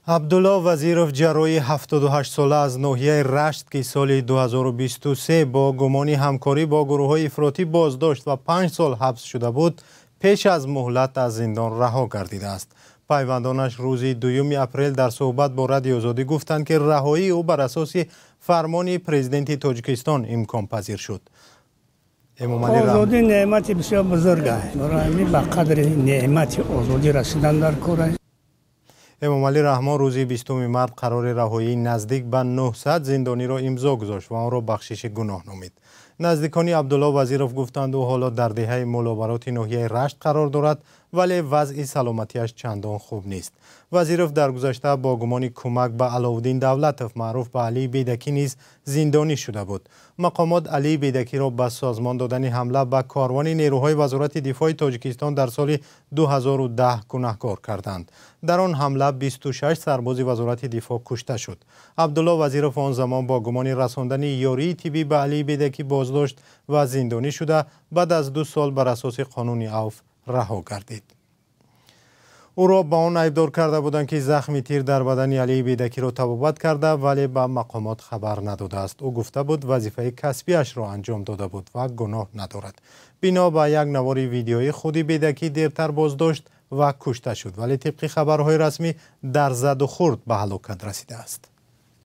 Абдулло Вазиров, ҷарроҳи 78-сола аз ноҳияи Рашт, ки соли 2023 бо гумони ҳамкорӣ бо гурӯҳҳои ифротӣ боздошт ва 5 сол ҳабс шуда буд, пеш аз муҳлат аз зиндон раҳо гардидааст. Пайвандонаш рӯзи 2 апрел дар суҳбат бо Радиои Озодӣ гуфтанд, ки раҳоии ӯ бар асоси фармони президенти Тоҷикистон имконпазир шуд. Озодӣ неъмати бисёр бузург аст. Барои ҳамин ба қадри неъмати озодӣ расидан дар кор аст. Эмомалӣ Раҳмон рӯзи 20 март қарори раҳоии наздик ба 900 зиндониро имзо гузошт ва онро бахшиши гуноҳ номид. Наздикони Абдулло Вазиров гуфтанд, ӯ ҳоло дар деҳаи Мулобароти ноҳияи Рашт қарор дорад, вале вазъи саломатиаш чандон хуб нест. Вазиров дар гузашта бо гумони кӯмак ба Аловуддин Давлатов, маъруф ба Алии Бедакӣ, низ зиндонӣ шуда буд. Мақомот Алии Бедакиро ба созмон додани ҳамла ба корвони нерӯҳои Вазорати дифои Тоҷикистон дар соли 2010 гунаҳкор карданд. Дар он ҳамла 26 сарбози Вазорати дифоъ кушта шуд. Абдулло Вазиров он замон бо гумони расондани ёрии тиббӣ ба Алии Бедакӣ боздошт ва зиндонӣ шуда, баъд аз 2 сол бар асоси қонуни авф раҳо гардид. Ӯро ба он айбдор карда буданд, ки захми тир дар бадани Алии Бедакиро табобат карда, вале ба мақомот хабар надодааст. Ӯ гуфта буд, вазифаи касбиашро анҷом дода буд ва гуноҳ надорад. Бино ба як навори видеоӣ, худи Бедакӣ дертар боздошт ва кушта шуд, вале тибқи хабарҳои расмӣ дар задухӯрд ба ҳалокат расидааст.